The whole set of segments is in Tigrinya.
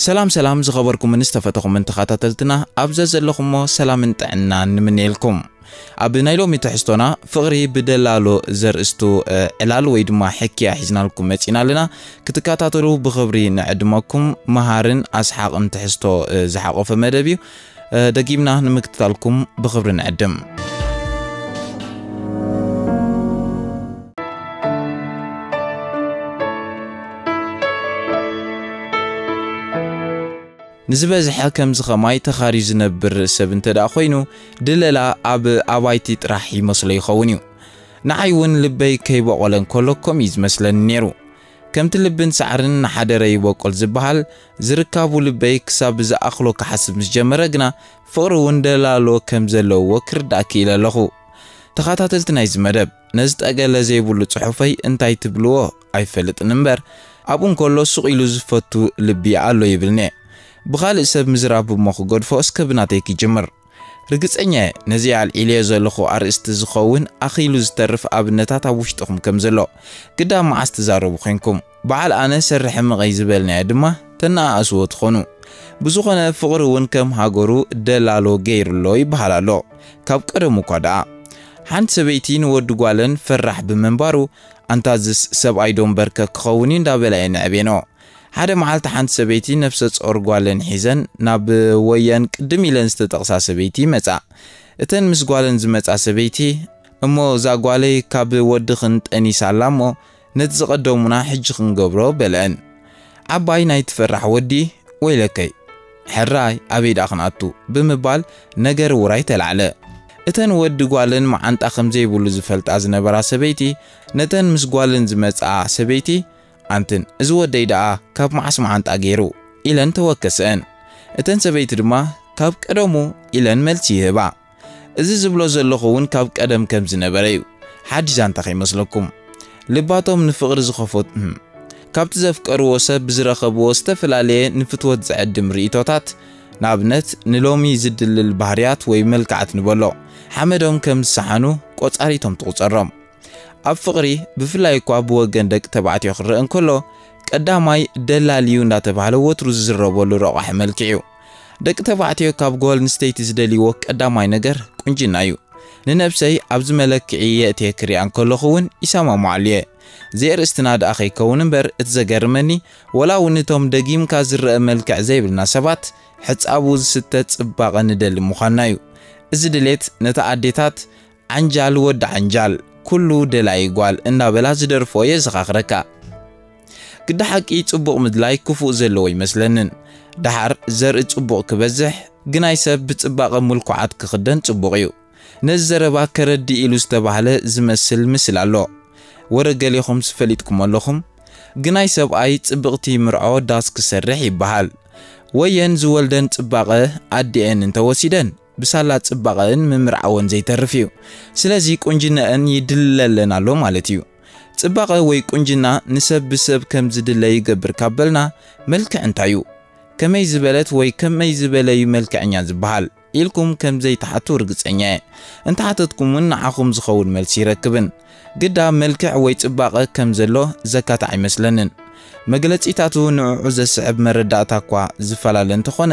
ሰላም ሰላም ዝኸበርኩምን ዝተፈተኹምን ተኸታተልትና፣ ኣብ ዘዘለኹሞ ሰላምን ጥዕናን ንምነየልኩም። ኣብ ናይ ሎሚ ትሕዝቶና፣ ፍቕሪ ብደላሎ ዘርእስቱ ዕላል ወይ ድማ ሕክያ ሒዝናልኩም መጺና ኣለና። ክትከታተሉ ብኽብሪ ንዕድመኩም። መሃርን ኣስሓቕን ትሕዝቶ ዝሓቖፈ መደብ እዩ። ደጊምና ንምክትታልኩም ብኽብሪ ንዕድም። ንዝበዝሐ ከምዚ ኸማይ ተኻርዩ ዝነብር ሰብ እንተ ደኣ ኾይኑ፣ ድለላ ኣብ ኣባይቲ ጥራሕ ይመስሎ ይኸውን እዩ። ንዓይ እውን ልበይ ከይበቖለ እንከሎ ከምኡ እዩ ዝመስለኒ ነይሩ። ከምቲ ልብን ሳዕርን ንሓደረ ይበቁል ዝበሃል፣ ዝርካቡ ልበይ ክሳብ ዝኣኽሎ ክሓስብ ምስ ጀመረ ግና፣ ፍቕሪ እውን ደላሎ ከም ዘለዎ ክርዳእ ክኢለ ኣለኹ። ተኸታተልቲ ናይዚ መደብ፣ ነዚ ጠገለ ዘይብሉ ጽሑፈይ እንታይ ትብልዎ ኣይፈልጥን እምበር፣ ኣብኡ እንከሎ ሱቕ ኢሉ ዝፈቱ ልቢ ኣሎ ይብልኒ። ብኻልእ ሰብ ምዝራብ እሞ ክገድፎ እስከ ብናተይ ክጅምር። ርግጸኛ እየ፣ ነዚ ኣልዒለዮ ዘለኹ ኣርእስቲ ዝኸውን ኣኺሉ ዝተርፍ ኣብነታት ኣብ ውሽጥኹም ከም ዘሎ። ግዳ መዓስ ትዛረቡ ኮንኩም? በዓል ኣነ ሰርሕ ምቐይ ዝበልናዮ ድማ ተነኣእስዎ ትኾኑ። ብዝኾነ ፍቕሪ እውን ከም ሃገሩ ደላሎ ገይሩሎ ይበሃል ኣሎ። ካብ ቀደሙ እኳ ደኣ። ሓንቲ ሰበይቲ ንወዲ ጓለን ፈራሕ ብምንባሩ፣ "ኣንታ እዝስ ሰብኣይ ዶ እምበርከ ክኸውን እዩ?" እንዳበላ እየን ነዕቤኖ። ሓደ መዓልቲ ሓንቲ ሰበይቲ ነፍሰ ጾር ጓለን ሒዘን ናብ ወየን ቅድም ኢለን ዝተጠቕሳ ሰበይቲ ይመጻ። እተን ምስ ጓለን ዝመጻ ሰበይቲ፣ "እሞ እዛ ጓለይ ካብ ወድኽን ጠኒሳ ኣላ እሞ ነቲ ዝቐደሙና ሕጂ ክንገብሮ" በለአን። ዓባይ ናይ ትፈራሕ ወዲ፣ "ወይለከይ፣ ሕራይ ኣበይ ደኣ ክንኣቱ?" ብምባል ነገር ውራይ ተላዕለ። እተን ወዲ ጓለን መዓንጣ ከም ዘይብሉ ዝፈልጣ ዝነበራ ሰበይቲ፣ ነተን ምስ ጓለን ዝመጽኣ ሰበይቲ፣ "ኣንትን፣ እዚ ወደይ ደኣ ካብ መዓስ መዓንጣ ገይሩ?" ኢለን ተወከሰአን። እተን ሰበይቲ ድማ፣ "ካብ ቀደሙ" ኢለን መልሲ ይህባ። እዚ ዝብሎ ዘለኹ እውን ካብ ቀደም ከም ዝነበረ እዩ። ሓድሽ ዛንታ ከይመስለኩም። ልባቶም ንፍቕሪ ዝኸፈቱ፣ እም፣ ካብቲ ዘፍቀርዎ ሰብ ብዝረኸብዎ ዝተፈላለየ ንፍትወት ዝዕድም ርእይቶታት፣ ንኣብነት፣ ንሎሚ ዝድልል ባህርያት ወይ መልክዓት ንበሎ፣ ሓመዶም ከም ዝሰሓኑ ቆጻሪቶም ትቑጸሮም። ኣብ ፍቕሪ፣ ብፍላይ እኳ ብወገን ደቂ ተባዕትዮ ክረአ እንከሎ፣ ቀዳማይ ደላል እዩ እንዳተባህለ ወትሩ ዝዝረበሉ ረቋሒ መልክዕ እዩ። ደቂ ተባዕትዮ ካብ ጓል ኣንስተይቲ ዝደልይዎ ቀዳማይ ነገር ቁንጅና እዩ። ንነብሰይ ኣብዚ መለክዒ የእትየ ክሪኣ እንከለኹ እውን ይሰማምዓሉ እየ። ዘርእስትና ደኣ ከይከውን እምበር፣ እቲ ዘገርመኒ፣ ወላ እውን እቶም ደጊምካ ዝረአ መልክዕ ዘይብልና ሰባት፣ ሕጻቡ ዝስተ ጽባቐ ንደሊ ምዃንና እዩ። እዚ ድሌት ነታ ኣዴታት፣ "ዓንጃል ወዲ ዓንጃል፣ ኩሉ ደላይ ጓል" እናበላ ዝደርፍኦ የዘኻኽረካ። ግዳ ሓቂ ጽቡቕ ምድላይ ክፉእ ዘለዎ ኣይመስለንን። ደሓር ዘርኢ ጽቡቕ ክበዝሕ፣ ግናይ ሰብ ብጽባቐ ምልኩዓት ክኽደን ጽቡቕ እዩ። ነዚ ዘረባ ከረድእ ኢሉ ዝተባህለ ዝመስል ምስል ኣሎ። ወረ ገሌኹምስ ፈሊጥኩም ኣለኹም? ግናይ ሰብኣይ ጽብቕቲ ምርዖ ዳስ ክሰርሕ ይበሃል። ወየን ዝወልደን ጽባቐ ኣዲኤን እንተወሲደን፣ ብሳላ ጽባቐን ምምርዓወን ዘይተርፍ እዩ። ስለዚ ቁንጅነአን ይድለለን ኣሎ ማለት እዩ። ጽባቐ ወይ ቁንጅና ንሰብ ብሰብ ከም ዝድለ ይገብር ካብ በልና፣ መልክዕ እንታይ እዩ? ከመይ ዝበለት ወይ ከመይ ዝበለ እዩ መልክዐኛ ዝበሃል? ኢልኩም ከም ዘይትሓቱ ርግጸኛ እየ። እንተሓተትኩም እውን ንዓኹም ዝኸውን መልሲ ይረክብን። ግዳ መልክዕ ወይ ጽባቐ ከም ዘሎ ዘካትዕ ኣይመስለንን። መግለጺታቱ ንዕዑ ዘስዕብ መረዳእታ እኳ ዝፈላለ እንተኾነ፣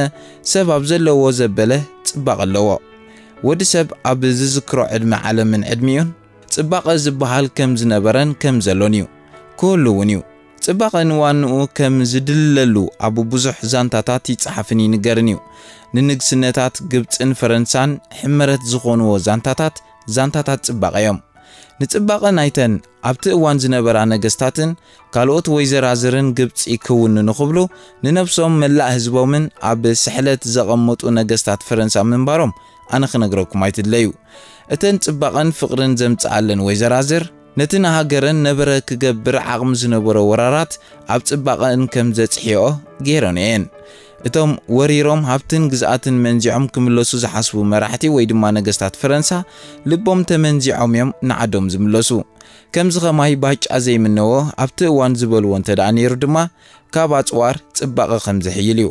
ሰብ ኣብ ዘለዎ ዘበለ ጽባቐ ኣለዎ። ወዲ ሰብ ኣብ ዝዝክሮ ዕድመ ዓለምን ዕድሚኡን ጽባቐ ዝበሃል ከም ዝነበረን ከም ዘሎን እዩ። ክህሉ እውን እዩ። ጽባቐ ንዋንኡ ከም ዝድለሉ ኣብ ብዙሕ ዛንታታት ይጸሓፍን ይንገርን እዩ። ንንግስነታት ግብጽን ፈረንሳን ሕመረት ዝኾንዎ ዛንታታት፣ ዛንታታት ጽባቐ እዮም። ንጽባቐ ናይተን ኣብቲ እዋን ዝነበራ ነገስታትን ካልኦት ወይዘራዝርን ግብጺ ክውንኑ ክብሉ ንነብሶም መላእ ህዝቦምን ኣብ ስሕለት ዘቐመጡ ነገስታት ፈረንሳ ምንባሮም ኣነ ክነግረኩም ኣይትድለዩ። እተን ጽባቐን ፍቕርን ዘምጽኣለን ወይዘራዝር፣ ነቲ ንሃገረን ነበረ ክገብር ዓቕሚ ዝነበሮ ወራራት ኣብ ጽባቐን ከም ዘጽሕዮ ገይረን እየን። እቶም ወሪሮም ሃብትን ግዝኣትን መንዚዖም ክምለሱ ዝሓስቡ መራሕቲ ወይ ድማ ነገስታት ፈረንሳ፣ ልቦም ተመንዚዖም እዮም ንዓዶም ዝምለሱ። ከምዚ ኸማይ ባጫ ዘይምነዎ ኣብቲ እዋን ዝበልዎ እንተ ደኣ ነይሩ ድማ፣ ካብ ኣጽዋር ጽባቐ ከም ዝሕይል እዩ።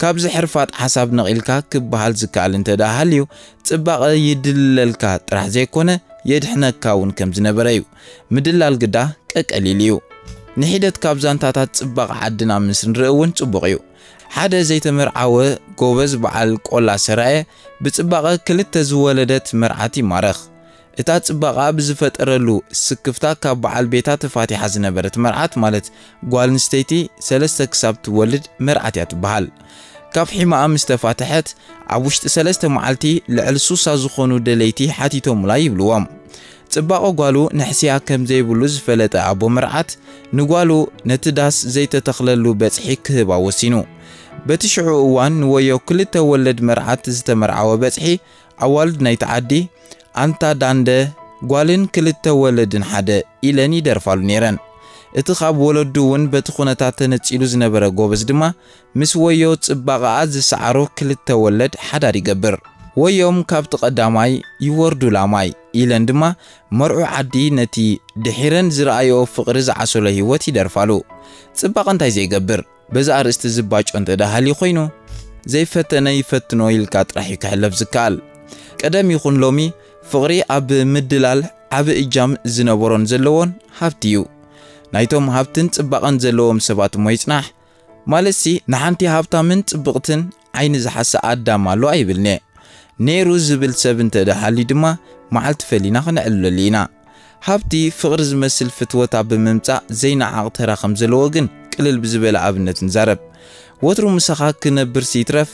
ካብዚ ሕርፋጥ ሓሳብ ነቒልካ ክበሃል ዝከኣል እንተ ደኣ ሃልዩ፣ ጽባቐ ይድልለልካ ጥራሕ ዘይኮነ፣ የድሕነካ እውን ከም ዝነበረ እዩ። ምድላል ግዳ ቀቀሊል እዩ። ንሒደት ካብ ዛንታታት ጽባቐ ዓድና ምስ ንርኢ እውን ጽቡቕ እዩ። ሓደ ዘይተመርዓወ ጎበዝ በዓል ቆላ ሰራየ ብጽባቐ ክልተ ዝወለደት መርዓት ይማረኽ። እታ ጽባቐኣ ብዝፈጠረሉ ስክፍታ ካብ በዓል ቤታ ተፋቲሓ ዝነበረት መርዓት ማለት ጓል ኣንስተይቲ ሰለስተ ክሳብ ትወልድ መርዓት እያ ትበሃል። ካብ ሒማኣ ምስ ተፋተሐት ኣብ ውሽጢ ሰለስተ መዓልቲ ልዕሊ ሱሳ ዝኾኑ ደለይቲ ሓቲቶምላ ይብልዎም። ጽባቐ ጓሉ ንሕስያ ከም ዘይብሉ ዝፈለጠ ኣቦ መርዓት ንጓሉ ነቲ ዳስ ዘይተተኽለሉ በጽሒ ክህባ ወሲኑ። በቲ ሽዑ እዋን ንወዮ ክልተ ወለድ መርዓት ዝተመርዓወ በጽሒ ኣዋልድ ናይቲ ዓዲ ኣንታ ዳንደ ጓልን ክልተ ወለድን ሓደ ኢለን ይደርፋሉ ነይረን። እቲ ካብ ወለዱ እውን በቲ ኩነታት ተነጺሉ ዝነበረ ጎበዝ ድማ ምስ ወዮ ጽባቐኣ ዝሰዓሮ ክልተ ወለድ ሓዳር ይገብር። ወዮም ካብቲ ቀዳማይ ይወርዱ ላማይ ኢለን ድማ መርዑ ዓዲ ነቲ ድሒረን ዝረኣዮ ፍቕሪ ዝዓሰሎ ህይወት ይደርፋሉ። ጽባቐ እንታይ ዘይገብር? በዚ ኣርእስቲ ዝባጮ እንተ ደኣ ሃልዩ ኮይኑ፣ ዘይፈተነ ይፈትኖ ኢልካ ጥራሕ እዩ ክሕለፍ ዝከኣል። ቀደም ይኹን ሎሚ ፍቕሪ ኣብ ምድላል ዓቢ እጃም ዝነበሮን ዘለዎን ሃብቲ እዩ። ናይቶም ሃብትን ጽባቐን ዘለዎም ሰባት እሞ ይጽናሕ፣ ማለትሲ ንሓንቲ ሃብታምን ጽብቕትን ዓይኒ ዝሓሰ ኣዳም ኣሎ ኣይብልን'የ። ነይሩ ዝብል ሰብ እንተ ደኣ ሃልዩ ድማ መዓልቲ ፈሊና ክነዕልለሉ ኢና። ሃብቲ ፍቕሪ ዝመስል ፍትወት ኣብ ምምጻእ ዘይነዓቕ ተራ ከም ዘለዎ ግን ቅልል ብዝበለ ኣብነት ንዛረብ። ወትሩ ምሳኻ ክነብርሲ ይትረፍ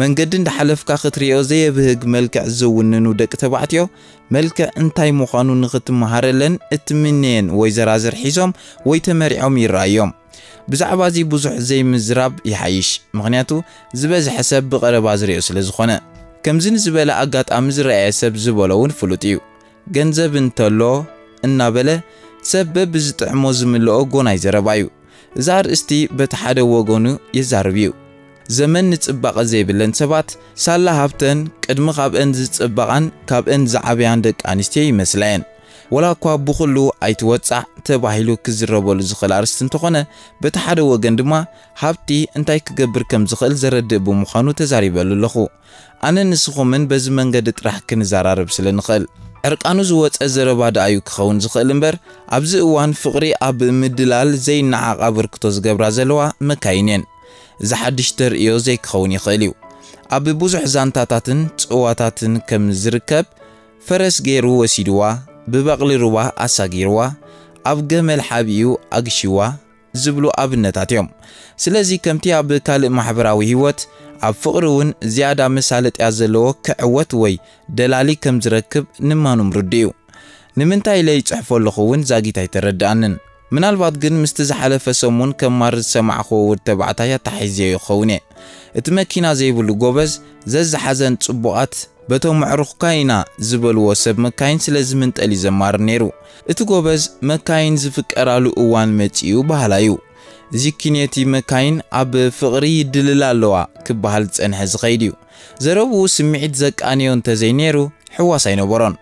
መንገዲ እንዳሓለፍካ ክትርእዮ ዘየብህግ መልክዕ ዝውንኑ ደቂ ተባዕትዮ መልክዕ እንታይ ምዃኑ ንኽትመሃረለን እትምነየን ወይዘራዝር ሒዞም ወይ ተመሪዖም ይረኣዮም። ብዛዕባ እዚ ብዙሕ ዘይምዝራብ ይሓይሽ፣ ምኽንያቱ ዝበዝሐ ሰብ ብቐረባ ዝርእዮ ስለ ዝኾነ። ከምዚ ንዝበለ ኣጋጣሚ ዝረኣየ ሰብ ዝበሎ እውን ፍሉጥ እዩ። ገንዘብ እንተሎ እናበለ ሰብ በብዝጥዕሞ ዝምልኦ ጎናይ ዘረባ እዩ። እዚ ኣርእስቲ በቲ ሓደ ወገኑ የዛርብ እዩ። ዘመን ንጽባቐ ዘይብለን ሰባት ሳላ ሃብተን ቅድሚ ካብአን ዝጽበቓን ካብአን ዝዓበያን ደቂ ኣንስትዮ ይመስላየን። ወላ እኳ ብኹሉ ኣይትወጻዕ ተባሂሉ ክዝረበሉ ዝኽእል ኣርእስቲ እንተኾነ፣ በቲ ሓደ ወገን ድማ ሃብቲ እንታይ ክገብር ከም ዝኽእል ዘረድእ ብምዃኑ ተዛሪበሉ ኣለኹ። ኣነ ንስኹምን በዚ መንገዲ ጥራሕ ክንዘራረብ ስለ ንኽእል። ዕርቃኑ ዝወጸ ዘረባ ደኣዩ ክኸውን ዝኽእል እምበር፣ ኣብዚ እዋን ፍቕሪ ኣብ ምድላል ዘይነዓቕ ኣበርክቶ ዝገብራ ዘለዋ መካይን እየን። እዚ ሓድሽ ተርእዮ ዘይክኸውን ይኽእል እዩ። ኣብ ብዙሕ ዛንታታትን ጽዋታትን ከም ዝርከብ፣ ፈረስ ገይሩ ወሲድዋ፣ ብበቕሊ ሩባ ኣሳጊርዋ፣ ኣብ ገመል ሓቢኡ ኣግሽዋ ዝብሉ ኣብነታት እዮም። ስለዚ ከምቲ ኣብ ካልእ ማሕበራዊ ህይወት፣ ኣብ ፍቕሪ እውን ዝያዳ መሳለጥያ ዘለዎ ክዕወት ወይ ደላሊ ከም ዝረክብ ንማኑም ርዱእ እዩ። ንምንታይ ኢለ ይጽሕፎ ኣለኹ እውን ዛጊት ኣይተረድኣንን። ምናልባት ግን ምስቲ ዝሓለፈ ሰሙን ከማር ዝሰማዕክዎ ወዲ ተባዕታይ ኣተሓሒዘዮ ይኸውን እየ። እቲ መኪና ዘይብሉ ጎበዝ ዘዝሓዘን ጽቡቓት በቶም ኣዕሩኽካ ኢና ዝበልዎ ሰብ መካይን ስለ ዝምንጠል እዩ ዘማርር ነይሩ። እቲ ጎበዝ መካይን ዝፍቀራሉ እዋን መጺኡ በሃላይ እዩ። እዚ ኪንዮቲ መካይን ኣብ ፍቕሪ ይድልላ ኣለዋ ክበሃል ዝጸንሐ ዝኸይድ እዩ። ዘረብኡ ስምዒት ዘቃንዮ እንተዘይነይሩ ሕዋስ ኣይነበሮን።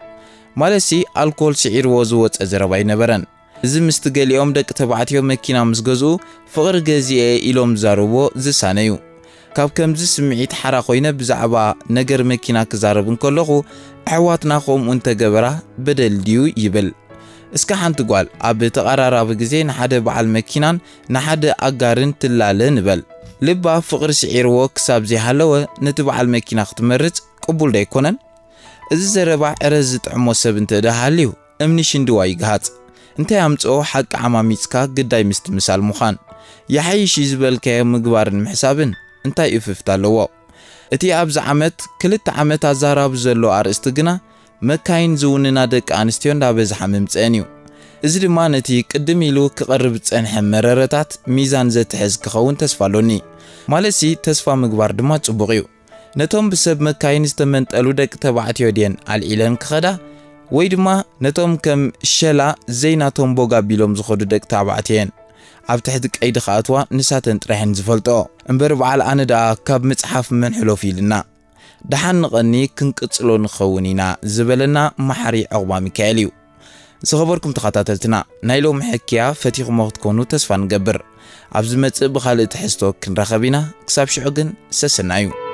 ማለትሲ ኣልኮል ስዒርዎ ዝወጸ ዘረባ ኣይነበረን። እዚ ምስቲ ገሊኦም ደቂ ተባዕትዮ መኪና ምስ ገዝኡ ፍቕሪ ገዚኤ ኢሎም ዝዛረብዎ ዝሳነ እዩ። ካብ ከምዚ ስምዒት ሓራ ኮይነ ብዛዕባ ነገር መኪና ክዛረብ እንከለኹ ኣሕዋትና ከምኡ እንተገበራ በደል ድዩ ይብል። እስከ ሓንቲ ጓል ኣብ ተቐራራቢ ግዜ ንሓደ በዓል መኪናን ንሓደ ኣጋርን ትላለ ንበል። ልባ ፍቕሪ ስዒርዎ ክሳብ ዘይሃለወ ነቲ በዓል መኪና ክትመርጽ ቅቡል ዶ ኣይኮነን? እዚ ዘረባ ዕረ ዝጥዕሞ ሰብ እንተ ደኣ ሃልዩ እምኒ ሽንድዋ ይግሃጽ። እንታይ ኣምጽኦ ሓቂ ዓማሚጽካ ግዳይ ምስትምሳል ምዃን። ይሓይሽ እዩ ዝበልካዮ ምግባርን ምሕሳብን እንታይ እፍፍት ኣለዎ? እቲ ኣብዚ ዓመት ክልተ ዓመት ኣዛራቢ ዘሎ ኣርእስቲ ግና መካይን ዝውንና ደቂ ኣንስትዮ እንዳበዝሓ ምምጸአን እዩ። እዚ ድማ ነቲ ቅድም ኢሉ ክቐርብ ዝጸንሐ መረረታት ሚዛን ዘትሕዝ ክኸውን ተስፋ ኣሎኒ። ማለትሲ ተስፋ ምግባር ድማ ጽቡቕ እዩ። ነቶም ብሰብ መካይን ዝተመንጠሉ ደቂ ተባዕትዮ ድየን ኣልዒለን ክኸዳ ወይ ድማ ነቶም ከም ሸላ ዘይናቶም ቦግ ኣቢሎም ዝኸዱ ደቂ ተባዕትዮ እየን ኣብ ትሕቲ ቀይዲ ክኣትዋ ንሳተን ጥራሕን ዝፈልጥኦ እምበር በዓል ኣነ ደኣ ካብ ምጽሓፍ መን ሕለፉ ኢልና። ደሓን ንቐኒ ክንቅጽሎ ንኸውን ኢና ዝበለና መሓሪ ዕቑባ ሚካኤል እዩ። ዝኸበርኩም ተኸታተልትና ናይ ሎም ሕክያ ፈቲኹሞ ክትኮኑ ተስፋ ንገብር። ኣብ ዝመጽእ ብኻልእ ትሕዝቶ ክንራኸብ ኢና። ክሳብ ሽዑ ግን ሰሰናዩ።